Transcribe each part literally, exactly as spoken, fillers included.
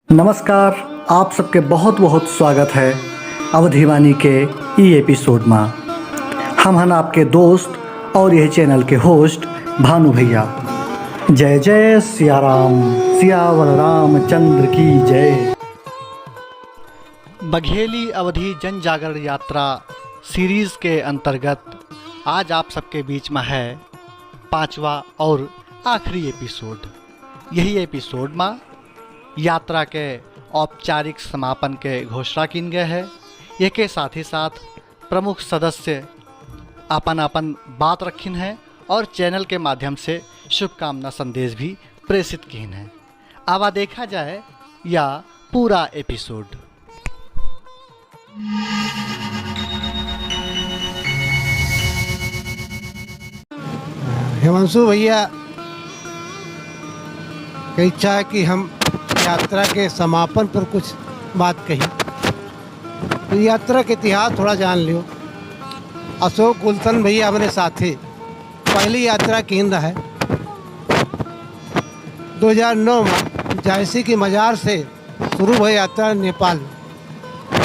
नमस्कार, आप सबके बहुत बहुत स्वागत है अवधीवाणी के ई एपिसोड मा। हम हन आपके दोस्त और यह चैनल के होस्ट भानु भैया। जय जय सिया राम, सियावर रामचंद्र की जय। बघेली अवधी जन जागरण यात्रा सीरीज के अंतर्गत आज आप सबके बीच मा है पाँचवा और आखिरी एपिसोड। यही एपिसोड मा यात्रा के औपचारिक समापन के घोषणा किन गए है। यह के साथ ही साथ प्रमुख सदस्य आपन आपन बात रखिन है और चैनल के माध्यम से शुभकामना संदेश भी प्रेषित किन है। आवा देखा जाए या पूरा एपिसोड। हिमांशु भैया की इच्छा है कि हम यात्रा के समापन पर कुछ बात कही। तो यात्रा के इतिहास थोड़ा जान लियो। अशोक गुलशन भैया हमरे साथी पहली यात्रा किन रहे दो हज़ार नौ में झांसी की मजार से शुरू भई यात्रा नेपाल।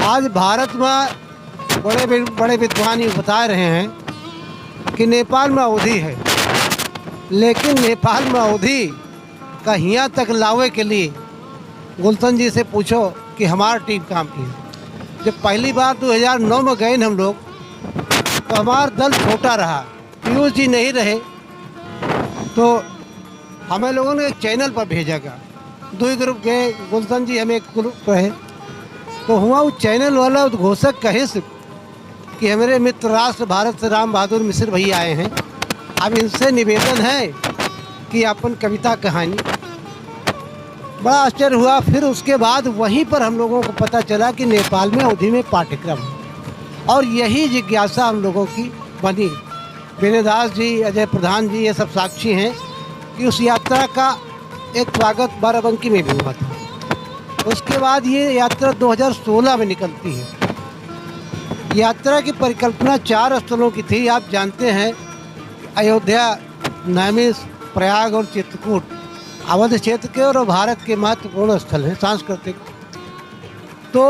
आज भारत में बड़े वि-, बड़े विद्वान ये बता रहे हैं कि नेपाल में अवधी है, लेकिन नेपाल में अवधी का हियाँ तक लावे के लिए गुलशन जी से पूछो कि हमार टीम काम की। जब पहली बार दो हज़ार नौ में गए न हम लोग, तो हमार दल छोटा रहा, पीयूष जी नहीं रहे, तो हमें लोगों ने एक चैनल पर भेजा गया। दो ही ग्रुप गए, गुलशन जी हम एक ग्रुप रहे। तो हुआ वो चैनल वाला उद्घोषक कहे से कि हमारे मित्र राष्ट्र भारत से राम बहादुर मिश्र भैया आए हैं, अब इनसे निवेदन है कि अपन कविता कहानी। बड़ा आश्चर्य हुआ। फिर उसके बाद वहीं पर हम लोगों को पता चला कि नेपाल में अवधी में पाठ्यक्रम है, और यही जिज्ञासा हम लोगों की बनी। विनय दास जी, अजय प्रधान जी, ये सब साक्षी हैं कि उस यात्रा का एक स्वागत बाराबंकी में भी हुआ था। उसके बाद ये यात्रा दो हज़ार सोलह में निकलती है। यात्रा की परिकल्पना चार स्थलों की थी। आप जानते हैं, अयोध्या, नैमिष, प्रयाग और चित्रकूट अवध क्षेत्र के और भारत के महत्वपूर्ण स्थल हैं, सांस्कृतिक। तो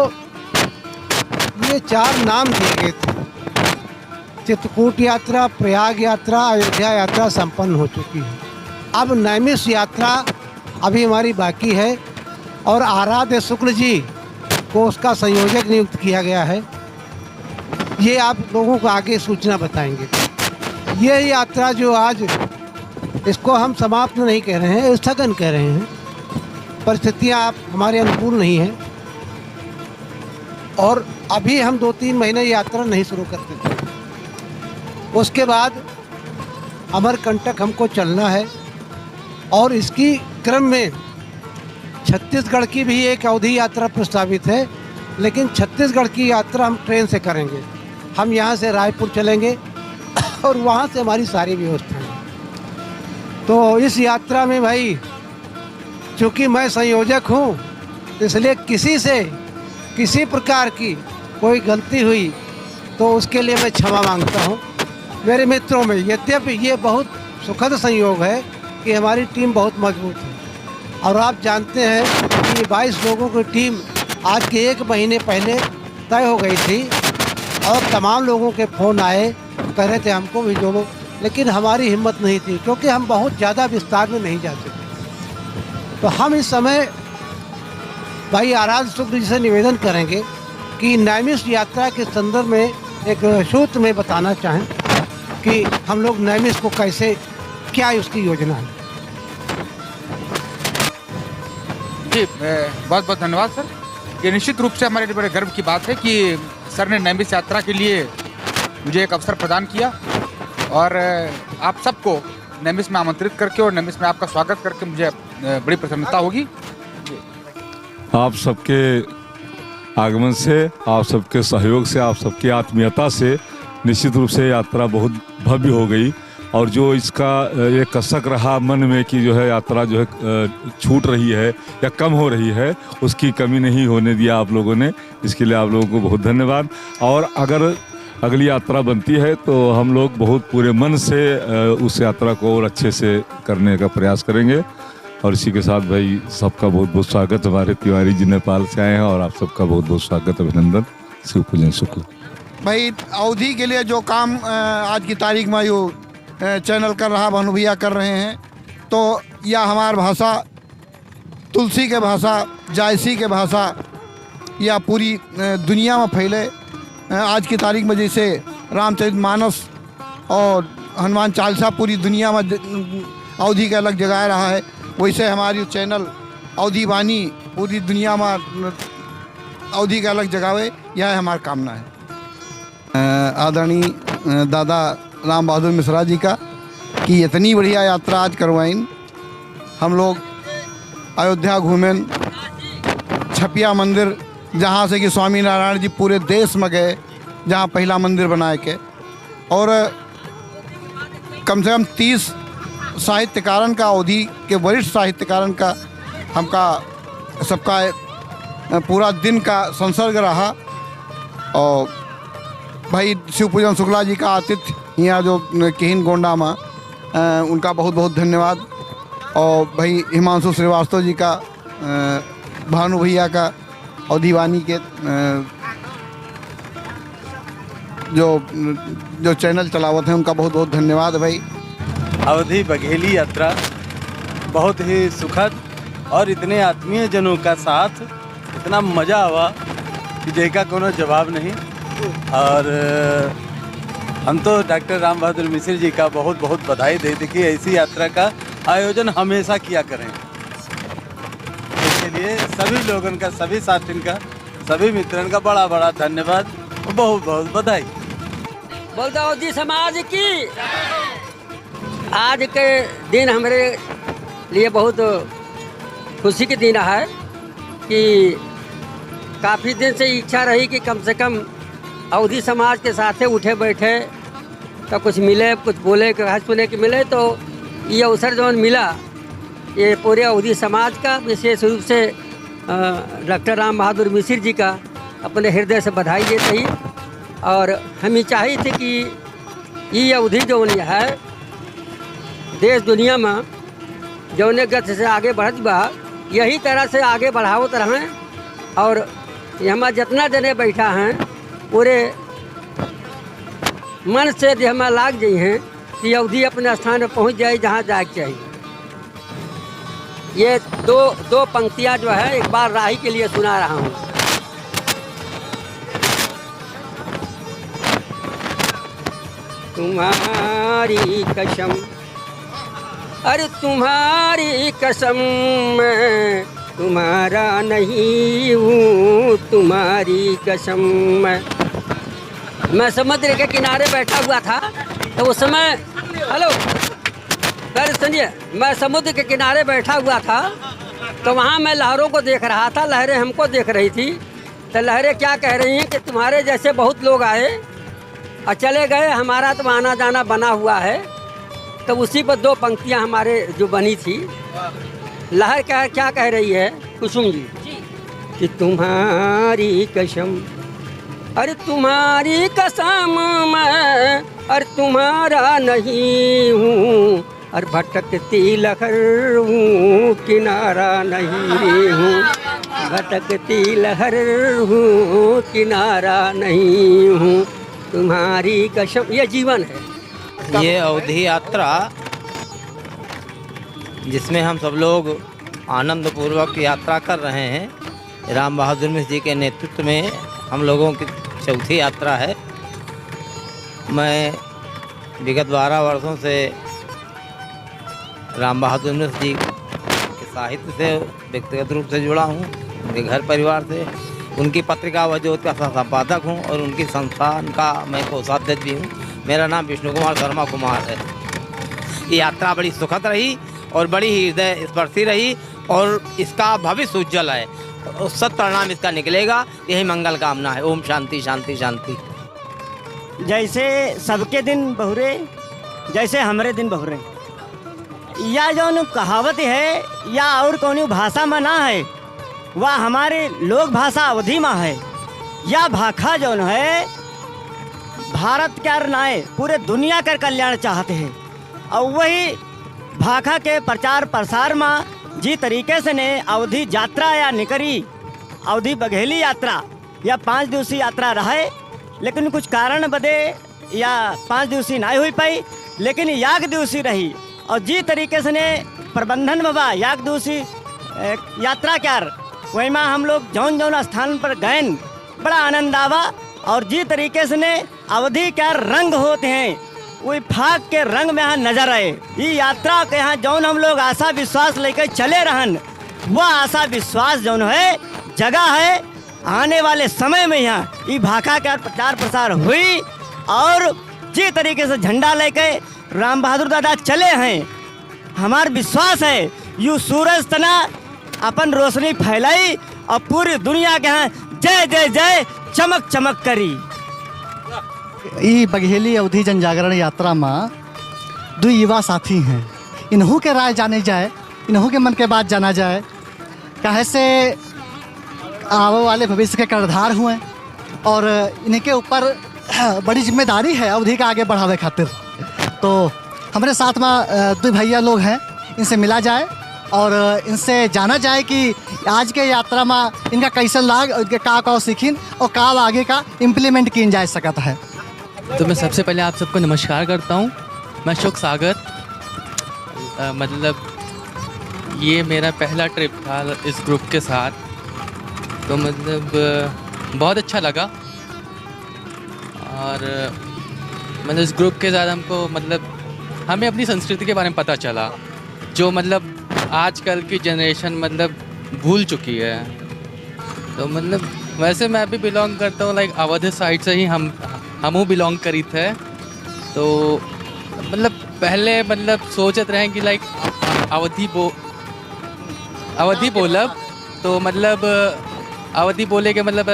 ये चार नाम दिए गए थे। चित्रकूट यात्रा, प्रयाग यात्रा, अयोध्या यात्रा संपन्न हो चुकी है। अब नैमिष यात्रा अभी हमारी बाकी है और आराध्य शुक्ल जी को उसका संयोजक नियुक्त किया गया है। ये आप लोगों को आगे सूचना बताएंगे। ये यात्रा जो आज, इसको हम समाप्त नहीं कह रहे हैं, स्थगन कह रहे हैं। परिस्थितियां आप हमारे अनुकूल नहीं हैं और अभी हम दो तीन महीने यात्रा नहीं शुरू करते थे। उसके बाद अमरकंटक हमको चलना है और इसकी क्रम में छत्तीसगढ़ की भी एक अवधी यात्रा प्रस्तावित है, लेकिन छत्तीसगढ़ की यात्रा हम ट्रेन से करेंगे। हम यहाँ से रायपुर चलेंगे और वहाँ से हमारी सारी व्यवस्था है। तो इस यात्रा में भाई, चूँकि मैं संयोजक हूँ, इसलिए किसी से किसी प्रकार की कोई गलती हुई तो उसके लिए मैं क्षमा मांगता हूँ। मेरे मित्रों में, यद्यपि ये बहुत सुखद संयोग है कि हमारी टीम बहुत मजबूत है, और आप जानते हैं कि बाईस लोगों की टीम आज के एक महीने पहले तय हो गई थी और तमाम लोगों के फ़ोन आए, कह रहे थे हमको भी जोड़ो, लेकिन हमारी हिम्मत नहीं थी क्योंकि हम बहुत ज़्यादा विस्तार में नहीं जा सके। तो हम इस समय भाई आराध्य शुक्ल जी से निवेदन करेंगे कि नैमिष यात्रा के संदर्भ में एक सूत्र में बताना चाहें कि हम लोग नैमिष को कैसे, क्या उसकी योजना है। जी, ए, बहुत बहुत धन्यवाद सर। ये निश्चित रूप से हमारे लिए बड़े गर्व की बात है कि सर ने नैमिष यात्रा के लिए मुझे एक अवसर प्रदान किया और, ए, आप सबको नैमिष में आमंत्रित करके और नैमिष में आपका स्वागत करके मुझे, ए, बड़ी प्रसन्नता होगी। आप सबके आगमन से, आप सबके सहयोग से, आप सबके आत्मीयता से निश्चित रूप से यात्रा बहुत भव्य हो गई। और जो इसका, अ, ये कसक रहा मन में कि जो है यात्रा जो है, अ, छूट रही है या कम हो रही है, उसकी कमी नहीं होने दिया आप लोगों ने। इसके लिए आप लोगों को बहुत धन्यवाद। और अगर अगली यात्रा बनती है तो हम लोग बहुत पूरे मन से, अ, उस यात्रा को और अच्छे से करने का प्रयास करेंगे। और इसी के साथ भाई, सबका बहुत बहुत स्वागत। हमारे तिवारी जी नेपाल से आए हैं और आप सबका बहुत बहुत स्वागत, अभिनंदन। शिव पूजन शुक्ला। भाई, अवधी के लिए जो काम, अ, आज की तारीख में यो, अ, चैनल कर रहा, भानु भैया कर रहे हैं, तो या हमार भाषा, तुलसी के भाषा, जायसी के भाषा, या पूरी, अ, दुनिया में फैले। अ, आज की तारीख में जैसे रामचरित मानस और हनुमान चालीसा पूरी दुनिया में ज-, अवधी के अलग जगाए रहा है, वैसे हमारी चैनल अवधी वाणी पूरी दुनिया में अवधी के अलग जगावे, यह हमार कामना है। अ, आदरणीय, अ, दादा राम बहादुर मिश्रा जी का कि इतनी बढ़िया यात्रा आज करवाइन। हम लोग अयोध्या घूमेन, छपिया मंदिर, जहाँ से कि स्वामी नारायण जी पूरे देश में गए, जहाँ पहला मंदिर बनाए के, और कम से कम तीस साहित्यकारन का, अवधी के वरिष्ठ साहित्यकारन का, हमका सबका, अ, पूरा दिन का संसर्ग रहा। और भाई शिव पूजन शुक्ला जी का आतिथ्य यहाँ जो, अ, किहिन गोंडा में, अ, उनका बहुत बहुत धन्यवाद। और भाई हिमांशु श्रीवास्तव जी का, अ, भानु भैया का, अवधी वाणी के, अ, जो, जो चैनल चलावत हैं, उनका बहुत बहुत धन्यवाद भाई। अवधी बघेली यात्रा बहुत ही सुखद और इतने आत्मीय जनों का साथ इतना मजा आवा कि जेका कोनो जवाब नहीं। और, अ, हम तो डॉक्टर राम बहादुर मिश्र जी का बहुत बहुत बधाई देते कि ऐसी यात्रा का आयोजन हमेशा किया करें। इसके लिए सभी लोगन का, सभी साथिन का, सभी मित्रन का बड़ा बड़ा धन्यवाद और बहुत बहुत बधाई। बोल दो अवधी समाज की। आज के दिन हमरे लिए बहुत खुशी के दिन है कि काफ़ी दिन से इच्छा रही कि कम से कम अवधी समाज के साथे उठे बैठे तो कुछ मिले, कुछ बोले के, सुने के मिले। तो ये अवसर जौन मिला, ये पूरे अवधी समाज का, विशेष रूप से, अ, डॉक्टर राम बहादुर मिश्र जी का अपने हृदय से बधाई देत ही। और हम ई चाहित ही कि ई अवधी जौन है, देश दुनिया में जौने गति से आगे बढ़त बा, यही तरह से आगे बढ़ावत रहें। और यहाँ जितना जने बैठा हैं, पूरे मन से जे हमें लाग जाई हैं कि अवधी अपने स्थान पर पहुँच जाए, जहाँ जाए के चाहिए। ये दो, दो पंक्तियाँ जो है, एक बार राही के लिए सुना रहा हूँ। तुम्हारी कसम, अरे तुम्हारी कसम, मैं तुम्हारा नहीं हूँ, तुम्हारी कसम। मैं, मैं समुद्र के किनारे बैठा हुआ था, तो उस समय, हेलो, अरे सुनिए, मैं समुद्र के किनारे बैठा हुआ था, तो वहाँ मैं लहरों को देख रहा था, लहरें हमको देख रही थी। तो लहरें क्या कह रही हैं कि तुम्हारे जैसे बहुत लोग आए और चले गए, हमारा तो आना जाना बना हुआ है। तो उसी पर दो पंक्तियाँ हमारे जो बनी थी, लहर क्या, क्या कह रही है कुसुम जी? कि तुम्हारी कसम, अरे तुम्हारी कसम, मैं अरे तुम्हारा नहीं हूँ, और भटकती लहर हूँ, किनारा नहीं हूँ, भटकती लहर हूँ, किनारा नहीं हूँ, तुम्हारी कसम। ये जीवन है। ये अवधी यात्रा, जिसमें हम सब लोग आनंदपूर्वक यात्रा कर रहे हैं, राम बहादुर मिश्र जी के नेतृत्व में हम लोगों की चौथी यात्रा है। मैं विगत बारह वर्षों से राम बहादुर मिश्र जी के साहित्य से व्यक्तिगत रूप से जुड़ा हूँ, उनके घर परिवार से। उनकी पत्रिका अवध ज्योति का सह संपादक हूँ और उनकी संस्थान का मैं कोषाध्यक्ष भी हूँ। मेरा नाम विष्णु कुमार शर्मा कुमार है। ये यात्रा बड़ी सुखद रही और बड़ी ही हृदय स्पर्शी रही और इसका भविष्य उज्जवल है। सत परिणाम इसका निकलेगा, यही मंगल कामना है। ओम शांति, शांति, शांति। जैसे सबके दिन बहुरे, जैसे हमरे दिन बहुरे। या जौन कहावत है, या और कौनो भाषा में ना है, वह हमारे लोक भाषा अवधी में है। या भाखा जौन है, भारत के नाय, पूरे दुनिया के कल्याण चाहत है। और वही भाखा के प्रचार प्रसार में जी तरीके से ने अवधी यात्रा या निकरी, अवधी बघेली यात्रा या पाँच दिवसीय यात्रा रहे, लेकिन कुछ कारण बदे या पाँच दिवसीय नाहीं हुई पाई, लेकिन याक दिवसीय रही। और जी तरीके से ने प्रबंधन में बा याक दिवसीय, ए, यात्रा क्यार, वही मा हम लोग जौन जौन स्थान पर गएन, बड़ा आनंद आवा। और जी तरीके से ने अवधी क्यार रंग होत हैं, वही फाग के रंग में यहाँ नजर आए। ई यात्रा के यहाँ जौन हम लोग आशा विश्वास लेके चले रहन, वह आशा विश्वास जौन है, जगा है। आने वाले समय में यहाँ ई भाखा के प्रचार प्रसार हुई और जी तरीके से झंडा लेके राम बहादुर दादा चले हैं, हमार विश्वास है यू सूरज तना अपन रोशनी फैलाई और पूरी दुनिया के यहाँ जय जय जय चमक चमक करी। ई बघेली अवधी जन जागरण यात्रा मा दो युवा साथी हैं, इन्हों के राय जाने जाए, इन्हों के मन के बात जाना जाए, काहे से आवे वाले भविष्य के कर्णधार हुए और इनके ऊपर बड़ी जिम्मेदारी है अवधी का आगे बढ़ावे खातिर। तो हमरे साथ मा, अ, दो भैया लोग हैं, इनसे मिला जाए और इनसे जाना जाए कि आज के यात्रा मा इनका कैसन लाग, इनके का का सीखिन और का आगे का इम्प्लीमेंट कीन जा सकत है। तो मैं सबसे पहले आप सबको नमस्कार करता हूँ। मैं अशोक सागर। अ, मतलब, ये मेरा पहला ट्रिप था इस ग्रुप के साथ। तो मतलब, अ, बहुत अच्छा लगा। और, अ, मतलब, इस ग्रुप के साथ हमको, मतलब, हमें अपनी संस्कृति के बारे में पता चला, जो, मतलब, आजकल की जनरेशन, मतलब, भूल चुकी है। तो मतलब, वैसे मैं भी बिलोंग करता हूँ, लाइक, अवध साइड से ही हम, हमहू बिलोंग करी थे। तो मतलब, पहले, मतलब, सोचत रहे कि, लाइक, अवधी बो-, अवधी बोलब, तो मतलब, अवधी बोले के मतलब,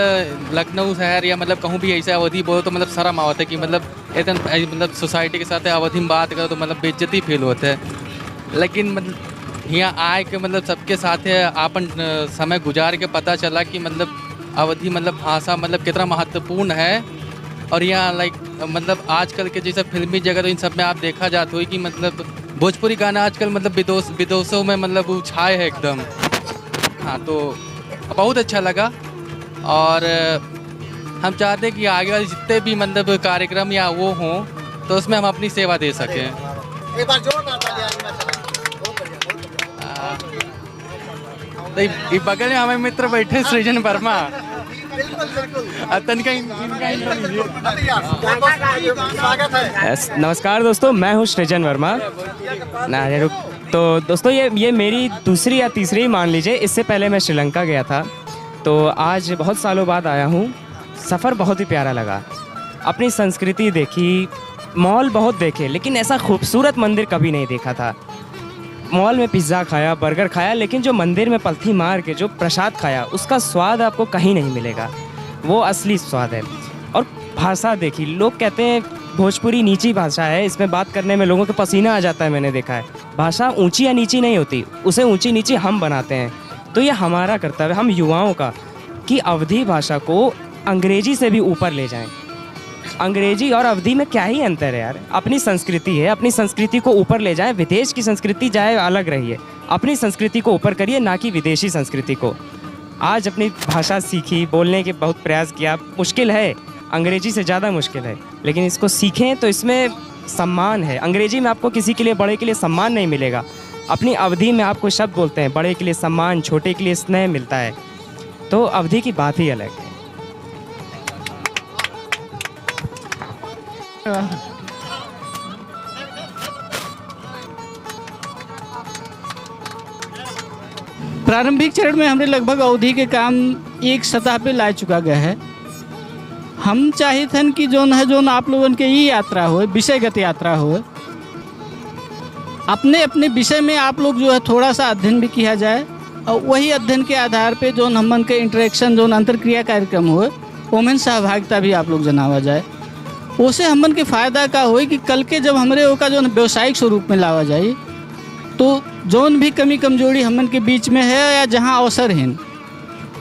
लखनऊ शहर या मतलब कहूँ भी ऐसे अवधी बोलो तो मतलब शर्म आवत है कि मतलब इतन, मतलब सोसाइटी के साथ अवधी में बात करो तो मतलब बेइज्जती फील होत है। लेकिन मतलब हियाँ आए के मतलब सबके साथ आपन, अ, समय गुजार के पता चला कि मतलब अवधी मतलब भाषा मतलब कितना महत्वपूर्ण है। और यहाँ लाइक मतलब आजकल के जैसे फिल्मी जगत इन सब में आप देखा जात होई कि मतलब भोजपुरी गाना आजकल मतलब विदोस-, विदेशों में मतलब वो छाए है एकदम। हाँ, तो बहुत अच्छा लगा। और हम चाहते हैं कि आगे वाले जितने भी मतलब कार्यक्रम या वो हों, तो उसमें हम अपनी सेवा दे सकें। एक बार जोरदार तालियां, बहुत बढ़िया, बहुत बढ़िया। आ, तो इ, इ बगल में हमारे मित्र बैठे सृजन वर्मा। बिल्कुल, बिल्कुल। आ, तनिका इन, इनका intro लीजिए। स्वागत है। यस, नमस्कार दोस्तों, मैं हूँ सृजन वर्मा। ना, ये रुक। तो दोस्तों, ये, ये मेरी दूसरी या तीसरी, मान लीजिए, इससे पहले मैं श्रीलंका गया था। तो आज बहुत सालों बाद आया हूँ। सफ़र बहुत ही प्यारा लगा। अपनी संस्कृति देखी, मॉल बहुत देखे, लेकिन ऐसा खूबसूरत मंदिर कभी नहीं देखा था। मॉल में पिज़्ज़ा खाया, बर्गर खाया, लेकिन जो मंदिर में पलथी मार के जो प्रसाद खाया, उसका स्वाद आपको कहीं नहीं मिलेगा। वो असली स्वाद है। और भाषा देखी, लोग कहते हैं भोजपुरी नीची भाषा है, इसमें बात करने में लोगों के पसीना आ जाता है, मैंने देखा है। भाषा ऊंची या नीची नहीं होती, उसे ऊंची नीची हम बनाते हैं। तो ये हमारा कर्तव्य, हम युवाओं का, कि अवधी भाषा को अंग्रेजी से भी ऊपर ले जाएं। अंग्रेजी और अवधी में क्या ही अंतर है यार? अपनी संस्कृति है, अपनी संस्कृति को ऊपर ले जाएं। विदेश की संस्कृति चाहे अलग रही है, अपनी संस्कृति को ऊपर करिए, ना कि विदेशी संस्कृति को। आज अपनी भाषा सीखी, बोलने के बहुत प्रयास किया। मुश्किल है, अंग्रेजी से ज़्यादा मुश्किल है, लेकिन इसको सीखें तो इसमें सम्मान है। अंग्रेजी में आपको किसी के लिए, बड़े के लिए सम्मान नहीं मिलेगा। अपनी अवधी में आपको शब्द बोलते हैं, बड़े के लिए सम्मान, छोटे के लिए स्नेह मिलता है। तो अवधी की बात ही अलग है। प्रारंभिक चरण में हमरे लगभग अवधी के काम एक सतह पे ला चुका गया है। हम चाहित हन कि जौन है, जौन आप लोगन के ई यात्रा होए, विषयगत यात्रा होए, अपने अपने विषय में आप लोग जो है थोड़ा सा अध्ययन भी किया जाए और वही अध्ययन के आधार पे जौन हमन के इंटरेक्शन, जौन अंतरक्रिया कार्यक्रम होए, ओमेन सहभागिता भी आप लोग जनावा जाए। ओसे हमन के फायदा का होई कि कल के जब हमरे ओका जौन व्यावसायिक स्वरूप में लावा जाई, तो जौन भी कमी कमजोरी हमन के बीच में है या जहाँ अवसर हैं,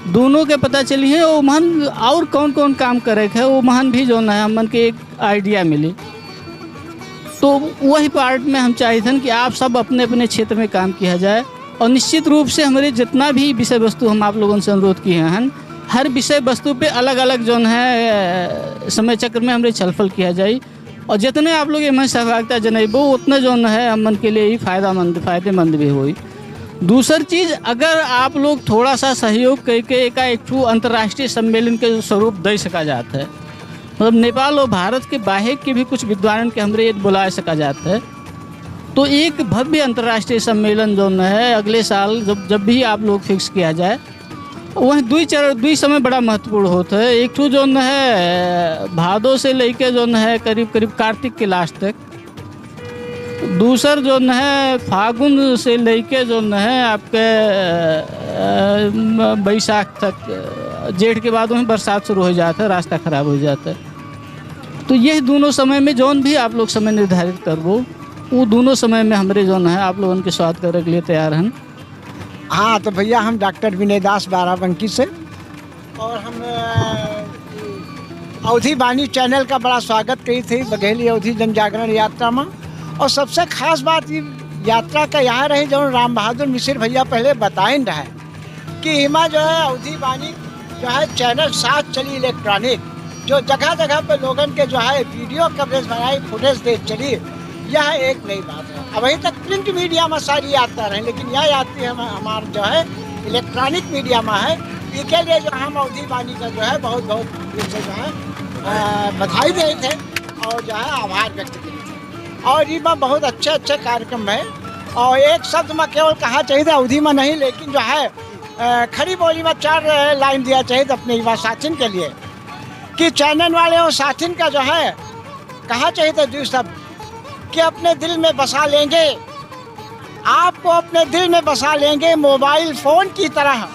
दोनों के पता चली है, ओमहन और कौन कौन काम करे के है, ओमहन भी जौन है हमन के एक आइडिया मिली। तो वही पार्ट में हम चाहित हन कि आप सब अपने अपने क्षेत्र में काम किया जाए। और निश्चित रूप से हमरे जितना भी विषय वस्तु हम आप लोगन से अनुरोध किहे हन, हर विषय वस्तु पे अलग-अलग जौन है, अ, समय चक्र में हमरे छलफल किहा जाई। और जितने आप लोग एमे सहभागिता जनइबो, उतने जौन है हमन के लिए ही फायदामंद, फायदेमंद भी होई। दूसर चीज, अगर आप लोग थोड़ा सा सहयोग कइके एका एक ठो अंतर्राष्ट्रीय सम्मेलन के स्वरूप दे सका जात है, मतलब नेपाल और भारत के बाहेर के भी कुछ विद्वानन के हमरे ये बुलाए सका जात है, तो एक भव्य अंतर्राष्ट्रीय सम्मेलन जौन है अगले साल जब, जब भी आप लोग fix किहा जाए, वह दुई चरण, दुई समय बड़ा महत्वपूर्ण होत है। एक ठो जौन है भादो से लइके जौन है करीब करीब कार्तिक के last तक, दूसर जौन है फागुन से लइके जौन है आपके, अ, म-, बैसाख तक, अ, जेठ के बाद वहीं बरसात शुरू होइ जात है, रास्ता खराब होइ जात है। तो यह दोनों समय में जौन भी आप लोग समय निर्धारित करबो, वो दोनों समय में हमरे जौन है आप लोगन के स्वागत करे के लिए तैयार हन। हाँ, तो भइया, हम डॉक्टर विनय दास बाराबंकी से, और हम, अ, अवधी बानी channel का बड़ा स्वागत करी थी बघेली अवधी जन जागरण यात्रा में। और सबसे खास बात ये यात्रा का यहाँ रही, जौन राम बहादुर मिसिर भइया पहले बताइन रहे कि इमा जो है अवधी बानी जो है channel सात चली electronic, जो जगह जगह पे लोगन के जो है video coverage बनाई, footage दे चली, यह एक नई बात है। अबहीं तक print media में सारी यात्रा रही, लेकिन यह यात्रा हम, हमार जो है electronic media में है। इके लिए जो हम अवधी बानी का जो है बहुत बहुत दिल से जो है, अ, बधाई देत है और जो है आभार व्यक्त करी थे। और इमा बहुत अच्छे अच्छे कार्यक्रम है। और एक शब्द में केवल कहा चाहिए था अवधी में नहीं, लेकिन जो है, अ, खड़ी बोली में चार, अ, line दिया चाहिए तो अपने युवा साथिन के लिए कि channel वाले और साथिन का जो है कहा चाहिए तो दो शब्द कि अपने दिल में बसा लेंगे, आपको अपने दिल में बसा लेंगे mobile phone की तरह,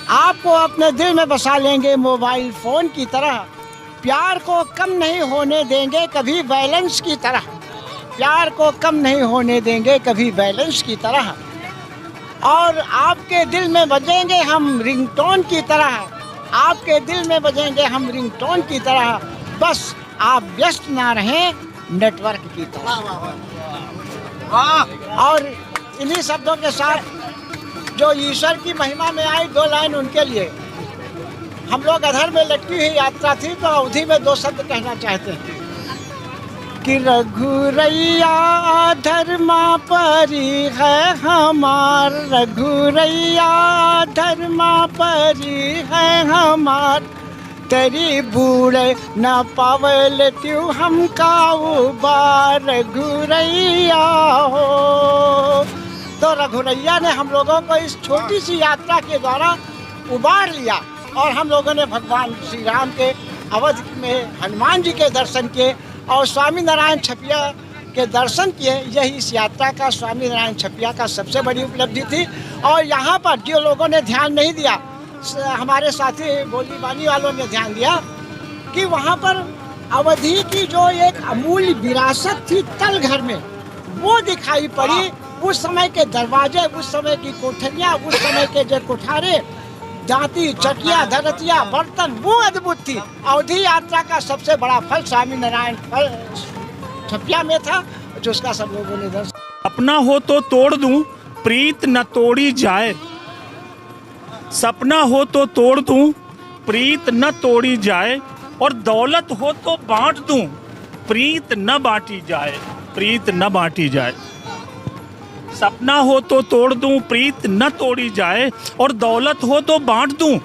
आपको अपने दिल में बसा लेंगे mobile phone की तरह। प्यार को कम नहीं होने देंगे कभी balance की तरह, प्यार को कम नहीं होने देंगे कभी balance की तरह। और आपके दिल में बजेंगे हम ringtone की तरह, आपके दिल में बजेंगे हम ringtone की तरह, बस आप व्यस्त ना रहें network की तरह। वाह, वाह, वाह। वाह। और इन्हीं शब्दों के साथ जो ईश्वर की महिमा में आई दो line उनके लिए। हम लोग अधर में लटकी हुई यात्रा थी, तो अवधी में दो शब्द कहना चाहते हैं कि रघुरैया धर्मा परी है हमार, रघुरैया धर्मा परी है हमार, तेरी बूड़े न पावल त्यू हम काऊ बार रघुरैया हो। तो रघुरैया ने हम लोगों को इस छोटी सी यात्रा के द्वारा उबार लिया और हम लोगों ने भगवान श्री राम के, अवध में हनुमान जी के दर्शन किए और स्वामी नारायण छपिया के दर्शन किए। यही इस यात्रा का, स्वामी नारायण छपिया का सबसे बड़ी उपलब्धि थी। और यहाँ पर जो लोगों ने ध्यान नहीं दिया, स-, हमारे साथी बोली बानी वालों ने ध्यान दिया कि वहाँ पर अवधी की जो एक अमूल्य विरासत थी तल घर में, वो दिखाई पड़ी। उस समय के दरवाजे, उस समय की कोठरियाँ, उस समय के जो कोठारे, दांती, चटिया, धरतिया, बर्तन, वो अद्भुत थी। अवधी यात्रा का सबसे बड़ा फल स्वामी नारायण फल छपिया में था, जो उसका सब लोगों ने दर्शन। सपना हो तो तोड़ दूं, प्रीत न तोड़ी जाए। सपना हो तो तोड़ दूं, प्रीत न तोड़ी जाए, और दौलत हो तो बांट दूं, प्रीत न बांटी जाए, प्रीत न बांटी जाए। सपना हो तो तोड़ दूं, प्रीत न तोड़ी जाए, और दौलत हो तो बांट दूं,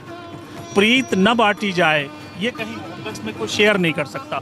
प्रीत न बांटी जाए। ये कहीं मोहब्बत में कोई share नहीं कर सकता।